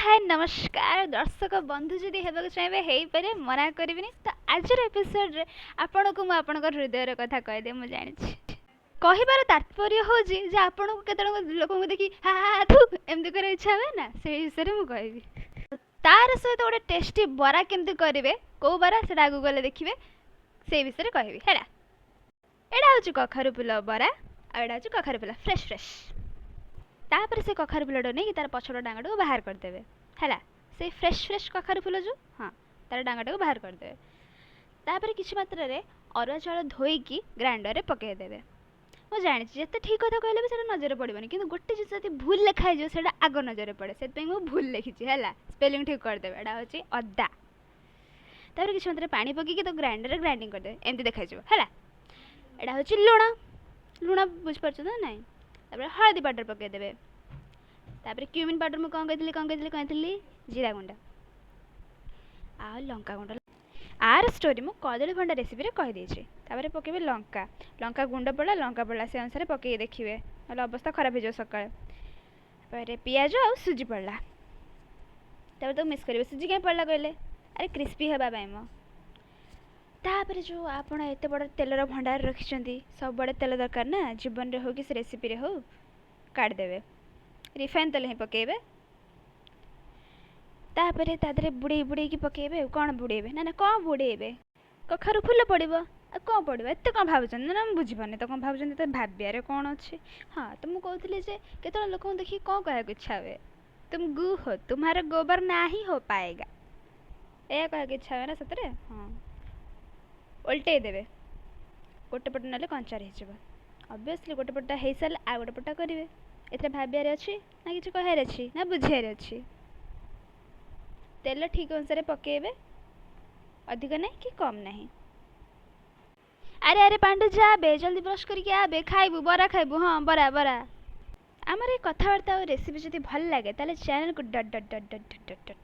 ହାଏ, ନମସ୍କାର ଦର୍ଶକ ବନ୍ଧୁ। ଯଦି ହେବାକୁ ଚାହିଁବେ, ହେଇପାରେ, ମନା କରିବିନି। ତ ଆଜିର ଏପିସୋଡ଼ରେ ଆପଣଙ୍କୁ ମୁଁ ଆପଣଙ୍କ ହୃଦୟର କଥା କହିଦେବି। ମୁଁ ଜାଣିଛି, କହିବାର ତାତ୍ପର୍ଯ୍ୟ ହେଉଛି ଯେ ଆପଣଙ୍କୁ କେତେଜଣ ଲୋକଙ୍କୁ ଦେଖି ହା ହା ଥୁ ଏମିତି କରିବାକୁ ଇଚ୍ଛା ହୁଏ ନା, ସେଇ ବିଷୟରେ ମୁଁ କହିବି। ତାର ସହିତ ଗୋଟେ ଟେଷ୍ଟି ବରା କେମିତି କରିବେ, କେଉଁ ବରା ସେଇଟା ଆଗକୁ ଗଲେ ଦେଖିବେ, ସେଇ ବିଷୟରେ କହିବି। ହେଲା, ଏଇଟା ହେଉଛି କଖାରୁ ଫୁଲ ବରା ଆଉ ଏଇଟା ହେଉଛି କଖାରୁ ଫୁଲ ଫ୍ରେଶ୍ ଫ୍ରେଶ୍। ତାପରେ ସେ କଖାରୁ ଫୁଲଟା ନେଇକି ତାର ପଛପଟ ଡାଙ୍ଗଟାକୁ ବାହାର କରିଦେବେ। ହେଲା, ସେଇ ଫ୍ରେଶ୍ ଫ୍ରେଶ୍ କଖାରୁ ଫୁଲ ଯେଉଁ, ହଁ, ତାର ଡାଙ୍ଗଟାକୁ ବାହାର କରିଦେବେ। ତାପରେ କିଛି ମାତ୍ରାରେ ଅରୁଆ ଚାଉଳ ଧୋଇକି ଗ୍ରାଇଣ୍ଡରରେ ପକାଇଦେବେ। ମୁଁ ଜାଣିଛି, ଯେତେ ଠିକ୍ କଥା କହିଲେ ବି ସେଇଟା ନଜରରେ ପଡ଼ିବନି, କିନ୍ତୁ ଗୋଟେ ଜିନିଷ ଯଦି ଭୁଲ ଲେଖା ହେଇଯିବ, ସେଇଟା ଆଗ ନଜରରେ ପଡ଼େ। ସେଥିପାଇଁ ମୁଁ ଭୁଲ ଲେଖିଛି। ହେଲା, ସ୍ପେଲିଂ ଠିକ୍ କରିଦେବେ। ଏଇଟା ହେଉଛି ଅଦା। ତାପରେ କିଛି ମାତ୍ରାରେ ପାଣି ପକାଇକି ତାକୁ ଗ୍ରାଇଣ୍ଡରରେ ଗ୍ରାଇଣ୍ଡିଙ୍ଗ କରିଦେବେ। ଏମିତି ଦେଖାଯିବ। ହେଲା, ଏଇଟା ହେଉଛି ଲୁଣ। ଲୁଣ ବୁଝିପାରୁଛନ୍ତି ନା ନାଇଁ? ତାପରେ ହଳଦୀ ପାଉଡ଼ର ପକାଇଦେବେ। ତାପରେ କ୍ୟୁମିନ୍ ପାଉଡ଼ର। ମୁଁ କ'ଣ କହିଥିଲି, କ'ଣ କହିଥିଲି, କହିଥିଲି? ଜିରା ଗୁଣ୍ଡ ଆଉ ଲଙ୍କା ଗୁଣ୍ଡ। ଆର ଷ୍ଟୋରି ମୁଁ କଦଳୀ ଭଣ୍ଡା ରେସିପିରେ କହିଦେଇଛି। ତାପରେ ପକାଇବେ ଲଙ୍କା। ଲଙ୍କା ଗୁଣ୍ଡ ପଡ଼ିଲା, ଲଙ୍କା ପଡ଼ିଲା, ସେ ଅନୁସାରେ ପକାଇକି ଦେଖିବେ, ନହେଲେ ଅବସ୍ଥା ଖରାପ ହେଇଯିବ ସକାଳେ। ତାପରେ ପିଆଜ ଆଉ ସୁଜି ପଡ଼ିଲା। ତାପରେ ତାକୁ ମିକ୍ସ କରିବେ। ସୁଜି କାହିଁ ପଡ଼ିଲା କହିଲେ? ଆରେ, କ୍ରିସ୍ପି ହେବା ପାଇଁ ମ। ତାପରେ ଯେଉଁ ଆପଣ ଏତେ ବଡ଼ ତେଲର ଭଣ୍ଡାର ରଖିଛନ୍ତି, ସବୁଆଡ଼େ ତେଲ ଦରକାର ନା, ଜୀବନରେ ହଉ କି ସେ ରେସିପିରେ ହଉ, କାଢ଼ିଦେବେ। ରିଫାଇନ୍ ତେଲ ହିଁ ପକାଇବେ। ତାପରେ ତା ଦେହରେ ବୁଡ଼େଇ ବୁଡ଼େଇକି ପକାଇବେ। ଆଉ କ'ଣ ବୁଡ଼େଇବେ? ନା ନା, କ'ଣ ବୁଡ଼େଇବେ? କଖାରୁ ଫୁଲ ପଡ଼ିବ, ଆଉ କ'ଣ ପଡ଼ିବ? ଏତେ କ'ଣ ଭାବୁଛନ୍ତି? ନା, ମୁଁ ବୁଝିପାରୁନି ତ କ'ଣ ଭାବୁଛନ୍ତି। ତ ଭାବିବାରେ କ'ଣ ଅଛି? ହଁ, ତ ମୁଁ କହୁଥିଲି ଯେ କେତେବେଳେ ଲୋକଙ୍କୁ ଦେଖିକି କ'ଣ କହିବାକୁ ଇଚ୍ଛା ହୁଏ? तुम गू हो, तुम्हारा गोबर नहीं हो पाएगा। ଏଇଆ କହିବାକୁ ଇଚ୍ଛା ହୁଏ ନା ସତରେ? ହଁ, ଓଲଟେଇ ଦେବେ ଗୋଟେ ପଟ, ନହେଲେ କଞ୍ଚା ରହିଯିବ। ଅବଭିୟସଲି ଗୋଟେ ପଟଟା ହେଇସାରିଲେ ଆଉ ଗୋଟେ ପଟଟା କରିବେ। ଏଥିରେ ଭାବିବାରେ ଅଛି ନା କିଛି କହିବାର ଅଛି ନା ବୁଝିବାର ଅଛି? ତେଲ ଠିକ୍ ଅନୁସାରେ ପକାଇବେ, ଅଧିକ ନାହିଁ କି କମ୍ ନାହିଁ। ଆରେ ଆରେ ପାଣ୍ଡୁ, ଯା ବେ, ଜଲ୍ଦି ବ୍ରଶ କରିକି ଆ ବେ, ଖାଇବୁ, ବରା ଖାଇବୁ। ହଁ, ବରା ବରା। ଆମର ଏ କଥାବାର୍ତ୍ତା ଆଉ ରେସିପି ଯଦି ଭଲ ଲାଗେ, ତାହେଲେ ଚ୍ୟାନେଲକୁ dot dot dot dot dot dot.